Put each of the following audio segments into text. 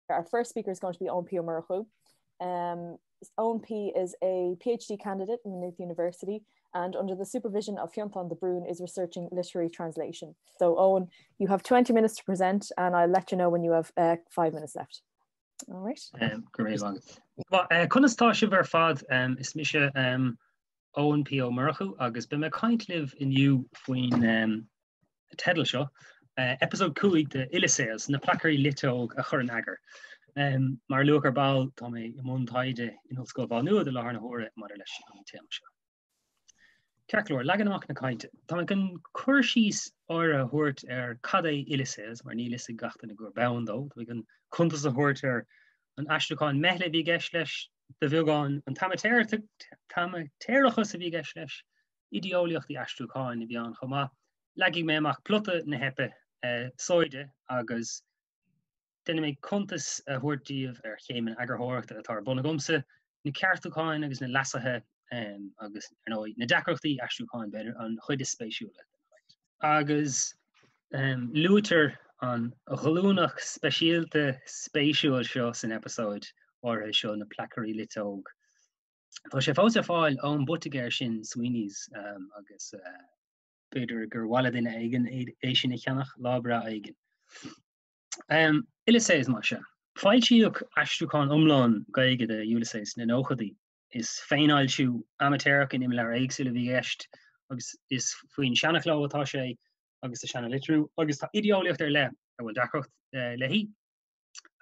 Our first speaker is going to be Eoin P. Ó Murchú. Um, Eoin P is a PhD candidate in Maynooth University and under the supervision of Fionntán de Brún is researching literary translation. So Eoin, you have 20 minutes to present and I'll let you know when you have uh, five minutes left. All right. Um, go raibh maith agat. Uh, conas tá sibh ar fad um, is mise um, Eoin P Ó Murchú agus beidh mé ag caint libh inniu faoin um, teideal seo, uh, Eipeasóid 5 de Uiliséas, na placairí liteog a chur in eagar. Um, mar a luadh ar ball tá mé i mbun taighde in Ollscoil Mhá Nuad i láthair na huaire maidir leis an téama seo. Ceart go leor, leagan amach na cainte. Tá mé chun cur síos áirithe a thabhairt ar cad é Uiliséas, mar níl fhios ag gach duine gurb ann dó. Tá mé chun cuntas a thabhairt ar an aistriúchán meithle a bhí i gceist leis, de bheagán an t-amaitéarachas a bhí i gceist leis, idéeolaíochtaí aistriúcháin a bhí ann chomh maith. Leagfaidh mé amach plota na heipeasóide agus déanfaidh mé cuntas a thabhairt daoibh ar chéimeanna eagarthóireachta atá ar bun agamsa, na ceartúcháin agus na leasuithe agus, ar ndóigh, na deacrachtaí aistriúcháin, b'fhéidir, an chuid is spéisiúla den chaint. Agus luaitear an ghlúineach speisialta spéisiúil seo san eipeasóid áirithe seo, na placairí liteog. Tá sé fós ar fáil ón bpoitigéir sin, Sweeney's, agus b'fhéidir gur mhaith le duine éigin é sin a cheannach lá breá éigin. Uiliséas, mar sin. Foilsíodh aistriúchán iomlán Gaeilge de Ulysses sna nóchaidí. Is féinfhoilsiú amaitéarach in imleabhair éagsúla a bhí i gceist agus is faoin seanachló atá sé agus sa seanalitriú agus tá idéeolaíocht ar leith a bhfuil deacracht léi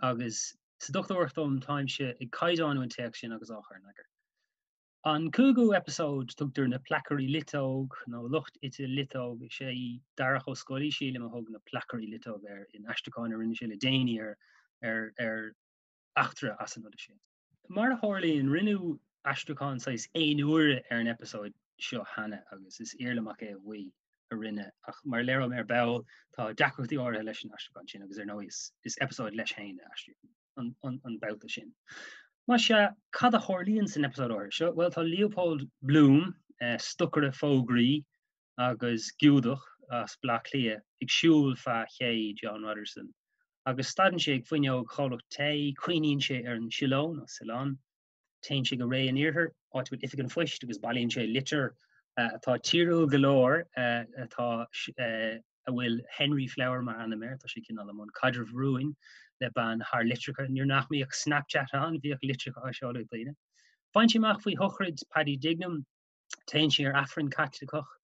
agus sa dochtúireacht dom táimse ag caighdeánú an téacs sin agus á chur in eagar. An cúigiú eipeasóid tugtar na placairí liteog nó lucht ite liteog, is é Darach Ó Scolaí sílim a thug na placairí liteog air in aistriúchán a rinne sé le déanaí ar ar ar eachtra as an Oidiséas. Mar a tharlaíonn, rinneadh aistriúchán saghas aon-uaire ar an eipeasóid seo cheana agus is Iarla Mac Aodha Bhuí a rinne, ach mar a léireoidh mé ar ball, tá deacrachtaí áirithe leis an aistriúchán sin agus ar ndóigh is eipeasóid leis féin a aistríodh an babhta sin. Más ea, cad a tharlaíonn san eipeasóid áirithe seo? Bhuel, tá Leopold Bloom, stocaire fógraí, agus Giúdach as Bleá Cliath ag siúl feadh ché John Rogerson agus stadann sé ag fuinneog chomhlacht tae, cuimhníonn sé ar an Siolón, nó Ceylon, téann sé go Rae an Iarthair, áit a bhfuil oifig an phoist agus bailíonn sé litir atá tíriúil go leor atá a bhfuil Henry Flower mar ainm air, tá sé cineál i mbun caidrimh rúin le bean thar litreacha, nuair nach mbíodh Snapchat ann bhíodh litreacha á seoladh ag daoine. Faigheann sé amach faoi shochraid Paddy Dignam, Téann sé ar Aifreann Caitliceach,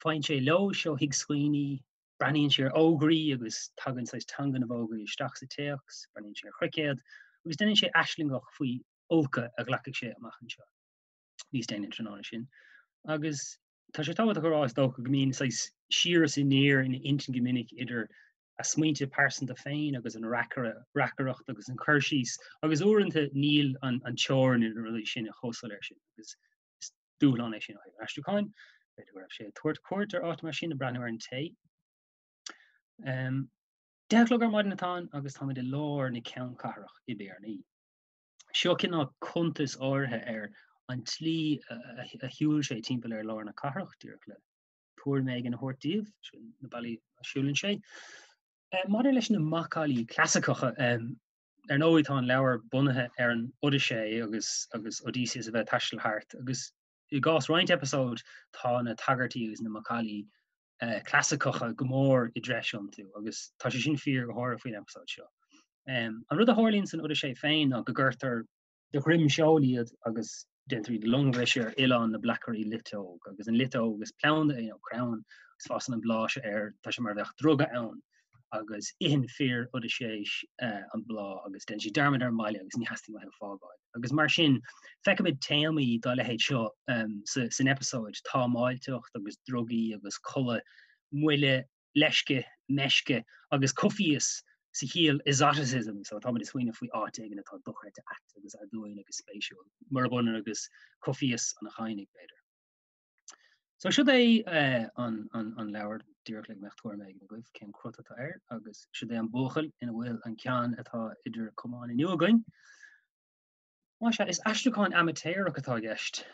faigheann sé lóis ó thigh Sweeney, breathnaíonn sé ar fhógraí agus tagann saghas teanga na bhfógraí isteach sa téacs, breathnaíonn sé ar chruicéad agus déanann sé aislingeach faoi fholcadh a ghlacfaidh sé amach anseo níos déanaí an tráthnóna sin. Agus tá sé tábhachtach a rá is dócha go mbíonn saghas siar is aniar ina intinn go minic idir a smaointe pearsanta féin agus an reacaireacht agus an cur síos agus uaireanta níl an teorainn idir na rudaí sin chomh soiléir sin agus is dúshlán é sin ó thaobh an aistriúcháin. B'fhéidir go raibh sé ag tabhairt cuairt ar áit mar sin ag breathnú ar an tae. 10 a chlog ar maidin atá ann agus táimid i lár na ceannchathrach i mBearnaí. Seo cineál cuntas áirithe ar an tslí a shiúil sé timpeall ar lár na cathrach, díreach le tuairim éigin a thabhairt daoibh, sin na bealaí a siúlann sé. Maidir leis na macallaí clasaiceacha, ar ndóigh tá an leabhar bunaithe ar an Odaisé agus agus Odysseus a bheith ag taisteal thart agus i gcás roinnt eipeasóid tá na tagairtí agus na macallaí clasaiceacha go mór i dtreis iontu agus tá sé sin fíor go háirithe faoin eipeasóid seo. An rud a tharlaíonn san Odaisé féin ná go gcuirtear de dhroim seoil iad agus déantar iad a longbhriseadh ar oileán na bplacairí liteog agus an liteog is planda é nó crann agus fásann an bláth seo air, tá sé mar a bheadh druga ann agus itheann fir Odaiséis an bláth agus déanann siad dearmad ar an mbaile agus ní theastaíonn uathu fágáil. Agus mar sin, feicimid téamaí dá leithéid seo san eipeasóid, támáilteacht agus drugaí agus codladh, moille, leisce, meisce agus coimhthíos sa chiall exoticism, so táimid ag smaoineamh faoi áit éigin atá dochreidte ait agus aduain agus spéisiúil, murab ionann agus coimhthíos an Chadhnaigh, b'fhéidir. So siod é an, an, an leabhar, díreach le go mbeadh tuairim éigin agaibh cén crot atá air, agus siod é an buachaill ina bhfuil an ceann atá idir camáin inniu againn. Más ea, is aistriúchán amaitéarach atá i gceist.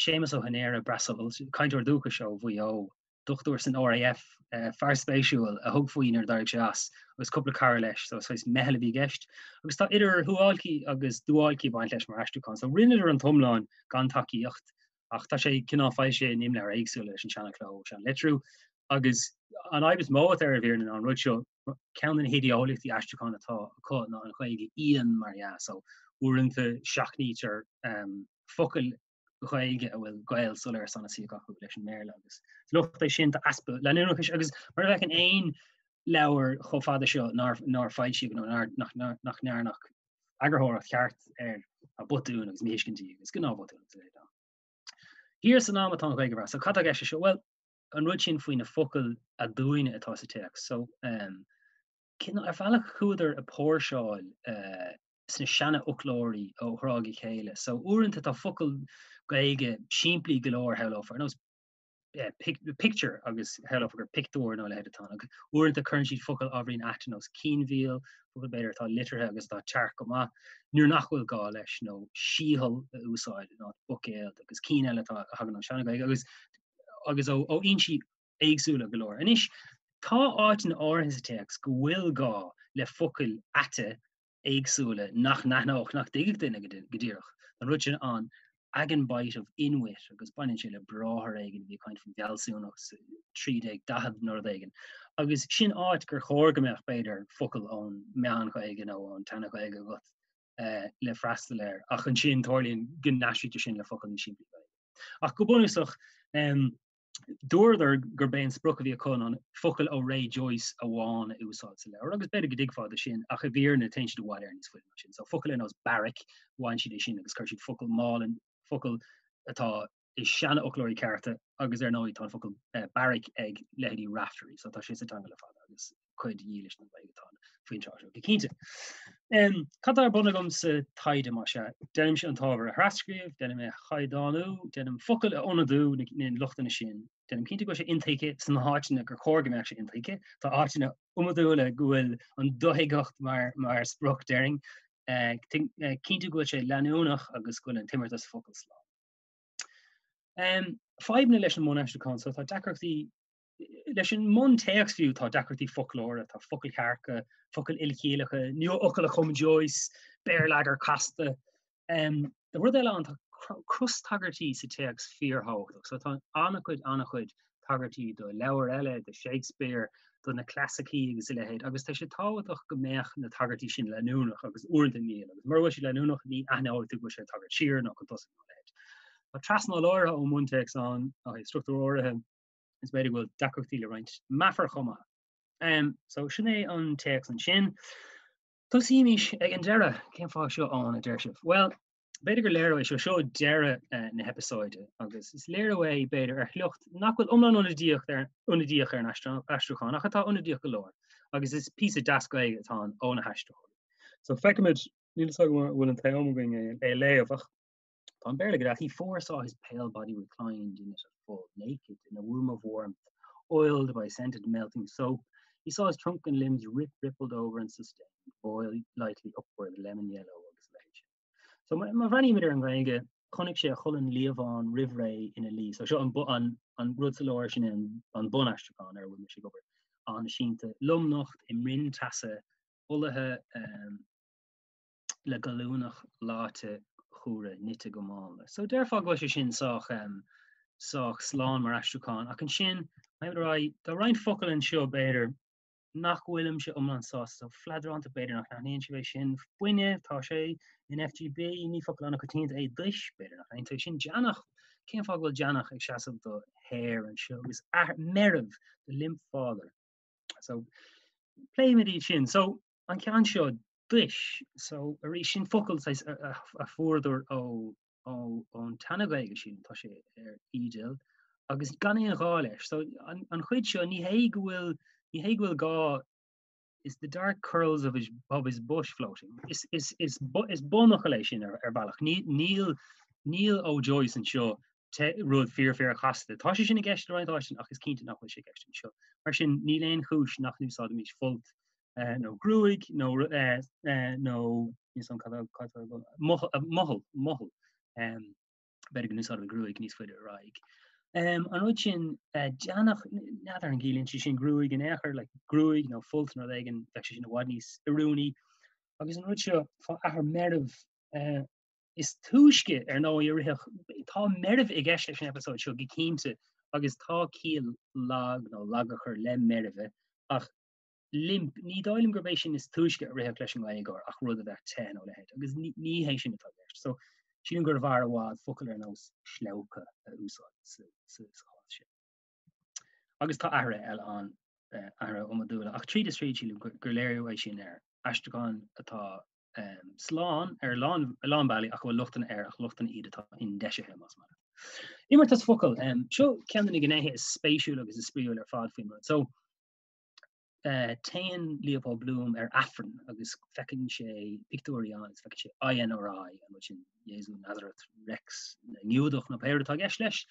Séamus Ó hAinnéara, Breasal, cainteoir dúchais ó Mhaigh Eo. Dochtúir san RAF, fear spéisiúil, a thug faoi nuair a d'éirigh sé as, agus cúpla cara leis, so saghas meitheal a bhí i gceist. Agus tá idir shuáilcí agus duáilcí ag baint leis mar aistriúchán. So rinneadar an t-iomlán gan tacaíocht, ach tá sé cineál foilsithe in imleabhair éagsúla leis an seana-chló, sean-litriú. Agus an fhadhb is mó atá ar i bhfírinne ná an rud seo, ceann de na hidé-eolaíochtaí aistriúcháin atá acu ná an Ghaeilge íon, mar dhea, so uaireanta seachnaítear focail Ghaeilge a bhfuil gaol soiléir sanasaíoch acu leis an mBéarla agus locht é sin tá easpa leanúnachais agus mar a bheadh in aon leabhar chomh fada seo nár nár foilsíodh nó nár nach nach ndearnadh eagarthóireacht cheart air tá botúin agus míthuiscintí agus gnáthbhotúin agus a leithéid ann. Thiar san am atá an Ghaeilge a bhrath. So cad tá i gceist leis seo? Bhuel, an rud sin faoi na focail aduaine atá sa téacs. So um, ar bhealach chuadar ag póirseáil uh, sna seanfhoclóirí ó thráth go chéile. So uaireanta tá focal Gaeilge simplí go leor shamhlófá, ar nós picture agus shamhlófá gur pictiúr nó a leithéid atá ann. Agus uaireanta cuireann siad focal ábhairín ait ar nós cinnmhíol, focal b'fhéidir atá liteartha agus atá tearc go maith, nuair nach bhfuil gá leis, nó síothal a úsáid in áit buicéad agus cinn eile atá a thagann ón seana-Ghaeilge agus agus ó ó fhoinsí éagsúla go leor. Anois, tá áiteanna áirithe sa téacs go bhfuil gá le focail aite éagsúla nach n-aithneodh, nach dtuigfeadh duine go díreach. Tá an rud sin ann, agenbite of inwit, agus baineann sé le bráthair éigin a bhí ag caint faoin bhfealsúnacht sa 1340 nó rud éigin. Agus sin áit gur chóir go mbeadh, b'fhéidir, focal ón Meán-Ghaeilge nó ón tSeana-Ghaeilge agat le freastal air, ach ansin tarlaíonn go n-aistrítear sin le focal níos simplí Gaeilge. Ach go bunúsach, Dúradar gurb é an sprioc a bhí acu ná focail ó ré Joyce amháin a úsáid sa leabhar, agus b'fhéidir go dtuigfeá do sin, ach i bhfírinne téann siad i bhfad Éireann níos faide ná sin. So focail ar nós barrack, bhain siad é sin agus chuir siad focal málainn, focal atá i seanfhoclóirí cearta agus ar ndóigh tá an focal barrack ag leithéidí Raftery, so tá sé sa teanga le fada agus cuid dhílis den Ghaeilge atá ann faoin tráth seo go cinnte. Cad tá ar bun agam sa taighde más ea? Déanaimse an t-ábhar a thras-scríobh, déanaim é a chaighdeánú, déanaim focail a ionadú, na lochtanna sin, déanaim cinnte go bhfuil sé intuigthe sna háiteanna gur chóir go mbeadh sé intuigthe. Tá áiteanna iomadúla go bhfuil an dothuigtheacht mar mar sprioc déarfainn. Cinntiú go bhfuil sé leanúnach agus go bhfuil an t-imeartas focal slán. Fadhbanna leis an mbunaistriúchán so tá deacrachtaí Leis an mbuntéacs fiú tá deacrachtaí foclóra, tá focail thearca, focail ilchiallacha, nuafhocail a chum Joyce, béarlagair casta. Tá rud eile ann, tá crostagairtí sa téacs fíorthábhachtach. So tá an-chuid, an-chuid tagairtí do leabhair eile, do Shakespeare, do na clasaicí agus a leithéid, agus tá sé tábhachtach go mbeadh na tagairtí sin leanúnach agus uaireanta níl, agus mura bhfuil siad leanúnach ní aithneoidh tú go bhfuil sé ag tagairt siar nó chun tosaigh nó a leithéid. Tá trasnáil áirithe ón mbuntéacs ann, ó thaobh struchtúr áirithe, Is b'fhéidir go bhfuil deacrachtaí le roinnt meafar chomh maith. Um, so sin é an téacs ansin. Tosaímis ag an deireadh. Cén fáth seo ann a deir sibh? Well, b'fhéidir gur léiriú é seo seo deireadh uh, na heipeasóide agus is léiriú é b'fhéidir ar shliocht nach bhfuil iomlán ionadaíoch ar ionadaíoch ar an aistriúchán ach atá ionadaíoch go leor agus is píosa deas Gaeilge atá ann ó na haistritheoirí. So feicimid níl a fhios agam an bhfuil an t-am againn é a léamh ach Tá an Béarla go deas. He foresaw his pale body reclined in it at full, naked, in a womb of warmth, oiled by scented melting soap. He saw his trunk and limbs rip rippled over and sustained, buoy lightly upward, lemon yellow agus a leithéid sin. So má bhreathnaímid ar an nGaeilge, chonaic sé a cholainn liathbhán roimh ré ina luí. So seo an, an, an rud sa lár sin an, an bunaistriúchán ar a bhfuil mise ag obair. An-sínte, lomnocht i mbroinn teasa, olaithe um, le gallúnach leáite cumhra nite go mánla. So déarfá go bhfuil sé sin sách um, sách slán mar aistriúchán ach ansin ar aghaidh tá roinnt focal anseo b'fhéidir nach bhfuilimse iomlán sásta so fleadránta b'fhéidir nach n-aithníonn sibh é sin buinne tá sé in FGB ní focal an-choitianta é duis b'fhéidir nach n-aithníonn tú é sin deannach cén fáth go bhfuil deannach ag seasamh do hair anseo agus meirbh the limp father so pléimid iad sin so an ceann seo duis. So arís sin focal saghas a fuaireadar ó ón tSeana-Ghaeilge sílim, tá sé ar ídil agus gan aon ghá leis. So an, an chuid seo ní hé go bhfuil ní hé go bhfuil gá is the dark curls of his, of his bush floating. Is, is, is, is bunfhocal é sin ar, ar bhealach. Ní, níl, níl ó Joyce anseo te, rud fíor fíor chasta. Tá sé sin i gceist i roinnt áiteanna ach is cinnte nach bhfuil sé i gceist anseo. Mar sin níl aon chúis nach n-úsáidimis folt nó gruaig nó nó mothall mothall b'fhéidir go n-úsáidfear gruaig níos faide ar aghaidh. An rud sin, deannach, n'fheadar an gciallaíonn sé sin gruaig in aon chor, like gruaig nó folt nó rud éigin, bheadh sé sin i bhfad níos oiriúnaí. Agus an rud seo, fá athair meirbh, is túisce ar ndóigh a rithfeadh, tá meirbh i gceist leis an eipeasóid seo go cinnte agus tá ciall lag nó lagachar le meirbhe ach limp, ní dóigh liom gurb é sin is túisce a rithfeadh leis an nGaeilgeoir ach rud a bheadh te nó a leithéid, agus ní hé sin atá i gceist. So, sílim gurbh fhearr i bhfad focal ar nós sleabhcadh a úsáid sa chás sin. Agus tá athruithe eile ann, athruithe iomadúla, ach tríd is tríd sílim gur léiriú é sin ar aistriúchán atá slán ar a lán bealaí ach a bhfuil lochtanna air ach lochtanna iad atá indeisithe, más maith leat. Imeartas focal, seo ceann de na gnéithe is spéisiúla agus is spraíúla ar fad faoin rud. So, Téann Leopold Bloom ar Aifreann agus feiceann sé pictiúirí ann agus feiceann sé INRI, an rud sin Jesu Nazareth Rex na nGiúdach nó pé rud atá i gceist leis.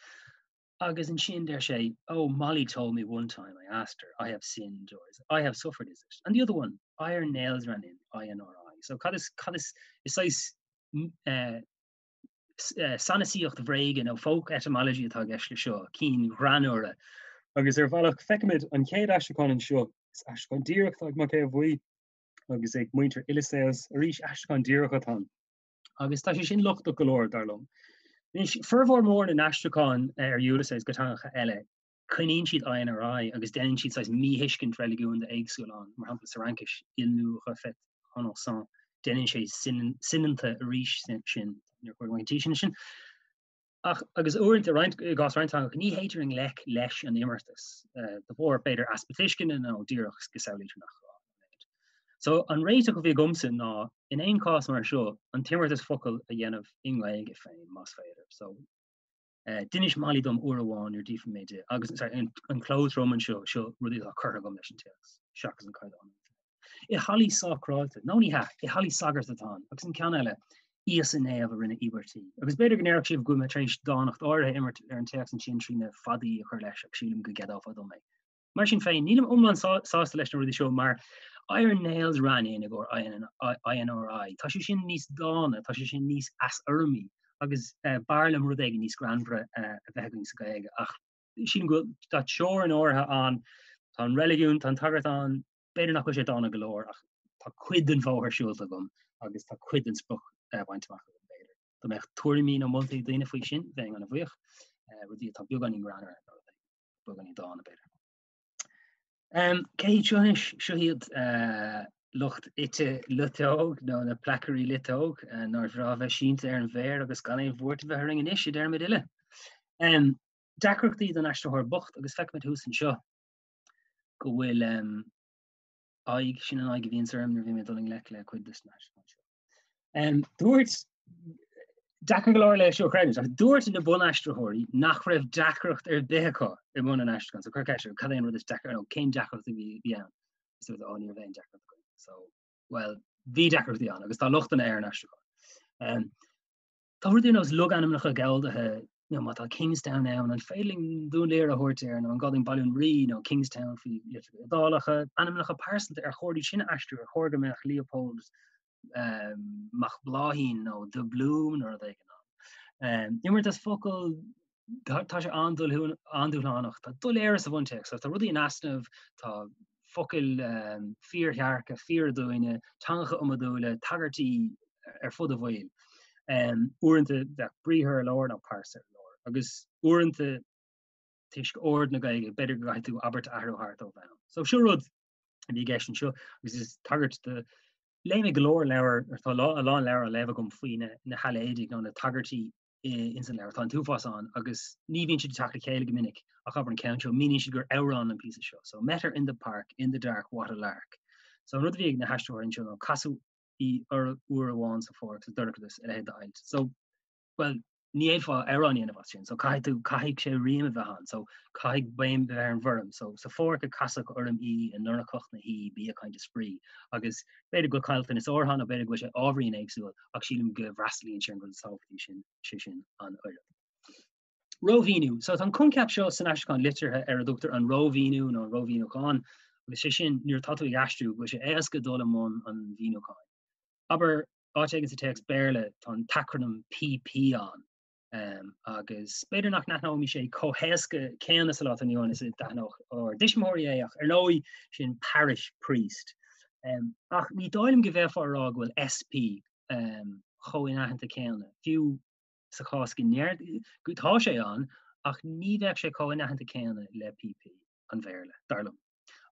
Agus ansin deir sé, Oh, Molly told me one time I asked her, I have sinned or is it, I have suffered, is it? And the other one, Iron nails ran in, INRI. So cad is, cad is, is saghas eh, sanasaíocht bhréige nó folk etymology atá i gceist le seo, cinn ghreannmhara. Agus ar bhealach, feicimid an chéad aistriúchán anseo, is aistriúchán díreach atá ag Mac Aodha Bhuí agus ag muintir Uiliséas, arís aistriúchán díreach atá ann. Agus tá sé sin lochtach go leor, dar liom. Anois, formhór mór na n-aistriúchán ar Ulysses go teangacha eile, coinníonn siad INRI agus déanann siad saghas míthuiscint reiligiúnda éagsúil ann, mar shampla sa Fhraincis, il nous refait innocents, déanann sé soineanta arís sin, níor chóir go mbeadh an T sin ansin. Ach, agus uaireanta, roinnt, i gcás roinnt teangacha, ní théitear i ngleic leis an imeartas, de bharr, b'fhéidir, easpa tuisceana nó díreach go samhlaítear nach gá. So, an réiteach a bhí agamsa ná, in aon chás mar seo, an t-imeartas focal a dhéanamh i nGaeilge féin, más féidir. So, D'inis Molly dom uair amháin nuair a d'fhiafraigh mé di, agus sorry, an cló trom anseo, seo rudaí atá curtha agam leis an téacs, seachas an caighdeán. I hallaí sácráilte, nó ní hea, i hallaí sagart atá ann, agus an ceann eile, Íosa Naomh a rinne íobairtí. Agus b'fhéidir go ndéarfadh sibh go bhfuil mé tar éis dánacht áirithe a imirt ar an téacs ansin trí na fadaí a chur leis, ach sílim go gceadófá dom é. Mar sin féin, nílim iomlán sásta leis na rudaí seo mar Iron Nails Ran In i gcomhair INRI. Tá sé sin níos dána, tá sé sin níos easfhoirmí agus b'fhearr liom rud éigin níos greannmhaire a bheith againn sa Ghaeilge. Ach sílim go bhfuil tá teorainn áirithe ann, tá an reiligiún, tá an tagairt ann, b'fhéidir nach bhfuil sé dána go leor ach tá cuid den bhóthar siúlta agam agus tá cuid den sprioc bainte amach agam, b'fhéidir. Dá mbeadh tuairimí nó moltaí ag daoine faoi sin, bheinn an-bhuíoch. Rudaí atá beagáinín greannmhar nó rud éigin. Beagáinín dána, b'fhéidir. Cé hiad seo anois? Seo iad lucht ite loiteog nó na plaiceairí loiteog nár bhreá bheith sínte ar an bhféar agus gan aon bhuairt a bheith orainn anois, a deirimid uile. Deacrachtaí don aistritheoir bocht agus feicimid thuas anseo go bhfuil aghaidh, sin an aghaidh a bhíonns orm nuair a bhí mé ag dul i ngleic le cuid de na haistriúcháin seo. Dúirt, deacair go leor é seo a chreidiúint, ach dúirt na bunaistritheoirí nach raibh deacracht ar bith acu i mbun an aistriúcháin. So cuireadh ceist orthu, cad é an rud is deacra, nó cén deacracht a bhí ann? Is dúirt, ó, ní raibh aon deacracht againn. So, well, bhí deacrachtaí ann agus tá lochtanna ar an aistriúchán. Tá rudaí ar nós logainmneacha galldaithe, you know, má tá Kingstown ann, an féidir linn Dún Laoghaire a thabhairt air, nó an gá dúinn Baile an Rí nó Kingstown faoi litreacha Iodálacha, ainmneacha pearsanta, ar chóir iad sin a aistriú, ar chóir go mbeadh Leopold um, Mac Bláithín nó De Bloom nó rud éigin ann. Um, imeartas focal tá sé an-dúshlánach, tá doiléire sa bhuntéacs, tá rudaí in easnamh, tá focail um, fíorthearca, fíoraduaine, teangacha iomadúla, tagairtí ar fud an bhaill. Um, uaireanta bheadh briathar ar lár nó pearsa ar lár, agus uaireanta toisc ord na Gaeilge, b'fhéidir go gcaithfidh tú abairt a athrú thart ó bhonn. So seo rud a bhí i gceist anseo agus is tagairt do léigh mé go leor leabhar tá a lán leabhar á léamh agam faoi na, na hailéidigh nó na tagairtí ins an leabhar. Tá an t-uafás ann agus ní bhíonn siad ag teacht le chéile go minic ach abair an ceann seo, míníonn siad gur amhrán an píosa seo. So met her in the park, in the dark, what a lark. So an rud a bhí ag na haistritheoirí anseo ná casadh í uair amháin sa pháirc sa dorchadas a leithéid d'ailt. So well, ní fhéadfá amhrán a dhéanamh as sin, so caithfidh tú, caithfidh sé rím a bheith ann, so caithfidh béim a bheith ar an bhfoirm, so sa pháirc a casadh orm í i ndorchacht na hoíche, bí ag caint is spraoi, agus b'fhéidir go bhfuil caillteanas áirithe ann nó b'fhéidir go bhfuil sé ábhairín éagsúil ach sílim go bhfreastalaíonn sé ar an rud is tábhachtaí sin, sé sin an fhoirm. Rómhíniú. So tá an coincheap seo san aistriúchán liteartha ar a dtugtar an rómhíniú nó an rómhíniúchán, agus sé sin nuair atá tú ag aistriú go bhfuil sé éasca dul i mbun an mhíniúcháin. Abair, áit éigin sa téacs Béarla tá an t-acrainm PP ann. Agus b'fhéidir nach n-aithneoimis é chomh héasca céanna sa lá atá inniu ann is a d'aithneodh ár dtuismitheoirí é, ach ar ndóigh sin parish priest. Ach ní dóigh liom go bhféadfá a rá go bhfuil SP chomh inaitheanta céanna, fiú sa chás go ndeir, tá sé ann, ach ní bheadh sé chomh inaitheanta céanna le PP an Bhéarla, dar liom.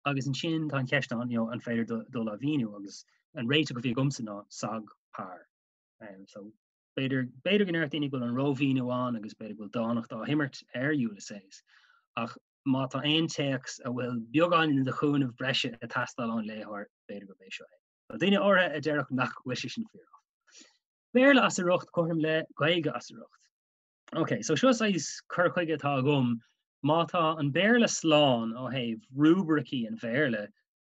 Agus ansin tá an cheist ann, you know, an féidir dul á mhíniú agus an réiteach a bhí agamsa ná sag par. So B'fhéidir, b'fhéidir go ndéarfadh daoine go bhfuil an rómhíniú ann agus b'fhéidir go bhfuil dánacht á himirt ar Ulysses, ach má tá aon téacs a bhfuil beagáinín de chúnamh breise ag teastáil ón léitheoir, b'fhéidir gurb é seo é. Tá daoine áirithe a déarfadh nach bhfuil sé sin fíor. Béarla as a riocht cothrom le Gaeilge as a riocht. Ok, so seo saghas cur chuige atá agam, má tá an Béarla slán ó thaobh rúibricí an Bhéarla,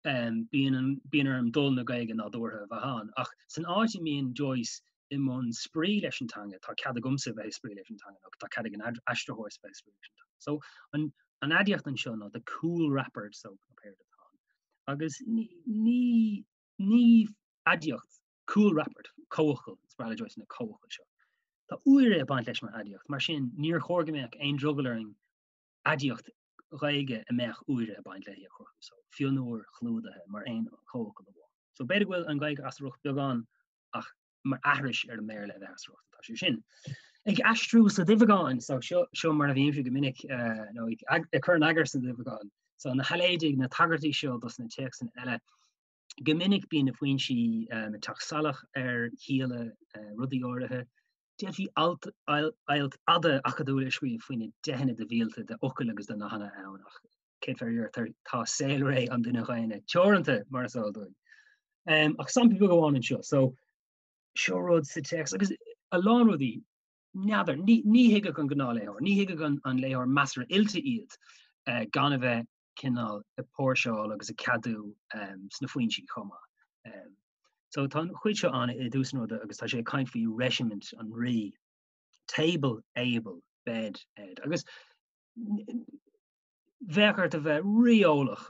bíonn bíonn orm dul na Gaeilge nádúrtha a bheith ann. Ach san áit a mbíonn Joyce i mbun spraoi leis an teanga, tá cead agamsa a bheith ag spraoi leis an teanga, nó tá cead ag an aistritheoir a bheith ag spraoi leis an teanga. So an an aidiacht anseo ná the cool-wrappered soap nó pé rud atá ann. Agus ní ní ní aidiacht cool-wrappered comhfhocal is breá le Joyce na comhfhocail seo. Tá úire ag baint leis mar aidiacht, mar sin níor chóir go mbeadh aon drogall orainn aidiacht Ghaeilge a mbeadh úire ag baint léi a chruthú, so fionnuar chlúdaithe mar aon chomhfhocal amháin. So b'fhéidir go bhfuil an Ghaeilge as a riocht beagán ach mar aithris ar an mBéarla a bheith as a riocht atá sé sin. Ag aistriú sna duibheagáin, so seo, seo mar a bhímse go minic uh, nó ag, ag cur in eagar sna duibheagáin. So na hAiléidigh, na tagairtí seo dos na téacsanna eile, go minic bíonn na foinsí um, ag teacht salach ar chialla uh, rudaí áirithe. D'fhéadfaí alt ailt fhada acadúla a scríobh faoi na deicheanna de mhílte de fhocail agus de nathanna ann, ach cén fíor tá saolré an duine dhaonna teoranta mar is eol dúinn. Um, ach sampla beag amháin anseo, so seo rud sa téacs agus a lán rudaí n'fheadar, ní, ní thuigfeadh an gnáthléitheoir, ní thuigfeadh an, an léitheoir measartha oilte iad uh, gan a bheith cineál ag póirseáil agus ag ceadú um, sna foinsí chomh maith. Um, so tá an chuid seo ann i dtús an ruda agus tá sé ag caint faoi reisimint an rí. Table, able, bed, ed. Agus bheadh ort a bheith rí-eolach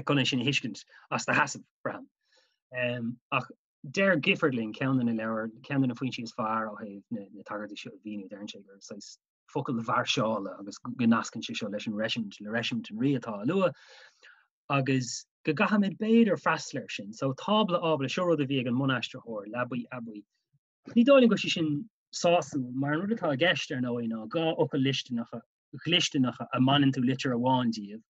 chun é sin a thuiscint as do sheasamh, braithim. Um, ach deir Gifford linn ceann de na leabhair, ceann de na foinsí is fearr ó thaobh na, na tagairtí seo a mhíniú, deireann sé gur saghas focal mhairseála agus go nascann sé seo leis an reisimint, le reisimint an rí atá á lua, agus go gcaithfimid b'fhéidir freastal air sin. So tábla ábla, seo rud a bhí ag an mbunaistritheoir, leabaidh abaidh. Ní dóigh liom go bhfuil sé sin sásúil, mar an rud atá i gceist ar ndóigh ná dhá fhocal dhlisteanacha, dhlisteanacha a mbaineann tú litir amháin díobh,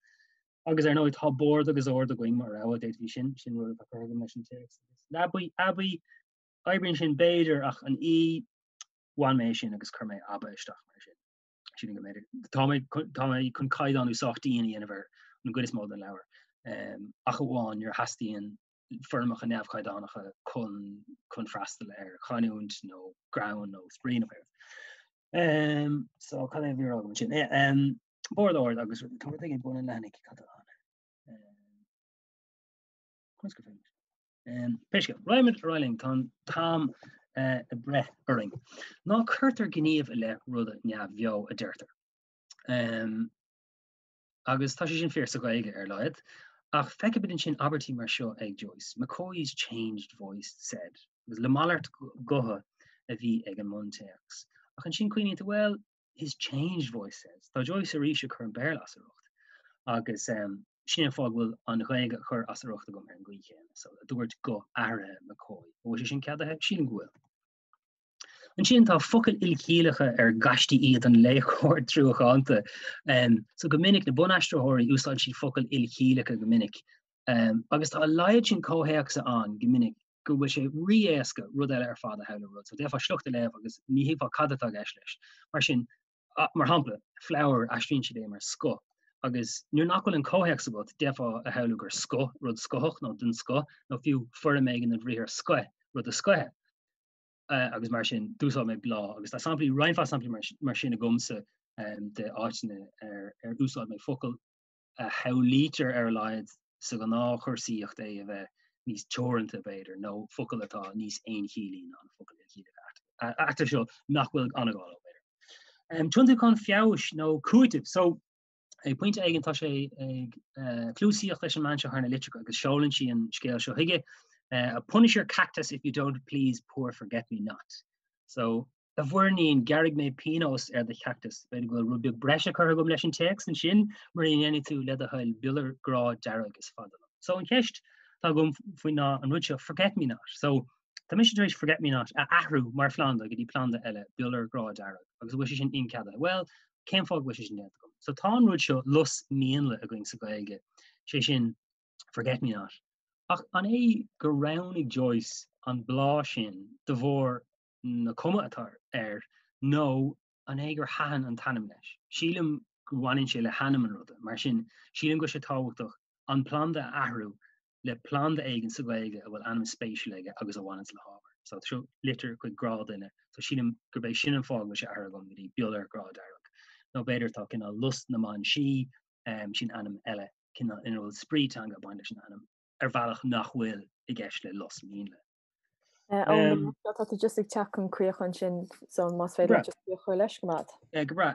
agus ar ndóigh tá bord agus ord againn mar rogha, d'fhéadfaí sin, sin rud atá curtha agam leis an téacs. Leabaidh, abaidh, oibríonn sin b'fhéidir ach an í, Bhain mé é sin agus chuir mé aba isteach mar sin. Sílim go mb'fhéidir. Tá mé tá mé chun caighdeánú sách dian a dhéanamh ar an gcuid is mó den leabhar, ach amháin nuair a theastaíonn foirmeacha neamhchaighdeánacha chun chun freastal ar chanúint nó greann nó spraoi nó pé rud. So cad é a bhí á rá agam ansin? Um, bord ord agus tá rud éigin bun an leathanaigh cad tá ann. Um, conas gur féidir? Pé scéal, raghaimid ar aghaidh linn, tá an t-am ag breith orainn. Ná cuirtear gníomh i leith ruda neamhbheo, a deirtear. Agus tá sé sin fíor sa Ghaeilge ar a laghad. Ach feicimid ansin abairtí mar seo ag Joyce, McCoy's changed voice said, agus le malairt gutha a bhí ag an mbuntéacs. Ach ansin cuimhníonn tú, bhuel, his changed voice says. Tá Joyce arís ag cur an Béarla as a riocht. Agus sin an fáth go bhfuil an Ghaeilge á cur as a riocht agam ar an gcaoi chéanna. So, a dúirt guth athraithe McCoy. An bhfuil sé sin ceadaithe? Sílim go bhfuil. Ansin tá focail ilchiallacha ar gaistí iad don léitheoir truacánta. Um, so go minic na bunaistritheoirí úsáideann siad focail ilchiallacha go minic. Um, agus tá a laghad sin comhthéacsa ann go minic go bhfuil sé rí-éasca rud eile ar fad a shamhlú rud. So d'fhéadfá sliocht a léamh agus ní thuigfeá cad atá i gceist leis. Mar sin, mar shampla, flower, aistríonn siad é mar scoth. Agus nuair nach bhfuil an comhthéacs agat, d'fhéadfá a shamhlú gur scoth, rud scothach nó den scoth, nó fiú foirm éigin den bhriathar scoith, rud a scoitheadh. Agus mar sin, d'úsáid mé bláth. Agus tá samplaí, roinnt mhaith samplaí mar sin agamsa de áiteanna ar ar úsáid mé focal a shamhlaítear ar a laghad sa ghnáthchúrsaíocht é a bheith níos teoranta, b'fhéidir, nó focal atá níos aonchiallaí ná na focail ilchiallacha ata seo nach bhfuil an-ghá leo, b'fhéidir. Tiontúchán feabhais nó cúitimh. So, ag pointe éigin tá sé ag cliúsaíocht leis an mbean seo thar na litreacha agus seolann sí an scéal seo chuige, I'll punish your cactus if you don't please poor forget-me-not. So. A mhuirnín, gearrfaidh mé pionós ar do chactas. B'fhéidir go bhfuil rud beag breise curtha agam leis an téacs ansin, mura ndéanfaidh tú le do thoil biolar grá dearg is fada liom. So an cheist atá agam faoi ná an rud seo forget me not. So tá mise tar éis forget me not a athrú mar phlanda go dtí planda eile, biolar grá dearg, agus an bhfuil sé sin incheadaithe? Bhuel, cén fáth go bhfuil sé sin déanta agam? So tá an rud seo lus mínla againn sa Ghaeilge, sé sin forget me not. Ach an é gur roghnaigh Joyce an bláth sin de bharr na cuma atá air nó an é gur thaitin an t-ainm leis? Sílim go mbaineann sé le hainm an ruda, mar sin sílim go bhfuil sé tábhachtach an planda a athrú le planda éigin sa Ghaeilge a bhfuil ainm spéisiúil aige agus a bhaineanns le hábhar. So seo litir chuig grá duine, so sílim gurb é sin an fáth go bhfuil sé athraithe agam go dtí biolar grá dearg. Nó b'fhéidir tá cineál lus na mban sí, sin ainm eile, cineál ina bhfuil spraoi teanga ag baint leis an ainm ar bhealach nach bhfuil i gceist le lus mínla. Tá tú just ag teacht chun críocha ansin so más féidir leat just críoch a chur leis go maith. Go breá.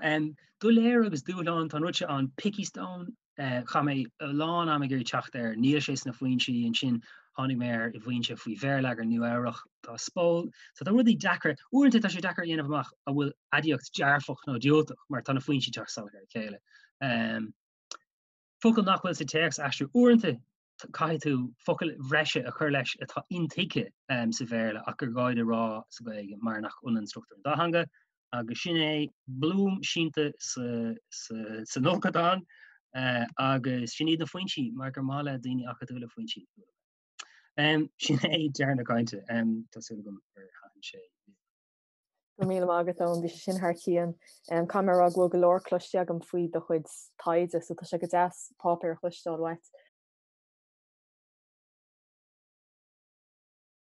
Doiléir agus dúshlán, tá an rud seo an Picky Stone, chaith mé a lán ama ag iarraidh teacht air, níl sé sna foinsí, ansin tháinig mé air i bhfoinse faoi Bhéarlagair Nua-Eabhrac, tá spól, so tá rudaí deacra, uaireanta tá sé deacair a dhéanamh amach an bhfuil aidiacht dearfach nó diúltach mar tá na foinsí ag teacht salach ar a chéile. Focal nach bhfuil sa téacs a aistriú. Uaireanta caithfidh tú focail bhreise a chur leis atá intuigthe sa Bhéarla ach gur gá iad a rá sa Ghaeilge mar nach ionann struchtúr an dá theanga. Agus sin é Bloom sínte san fholcadán agus sin iad na foinsí mar gur maith le daoine acadúla foinsí. Sin é deireadh na cainte. Tá súil agam gur thaitin sé libh. Go raibh míle maith agat Eoin, bhí sé sin thar cionn. Caithfidh mé a rá go bhfuil go leor cloiste agam faoi do chuid taighde so tá sé go deas páipéar a chloisteáil uait.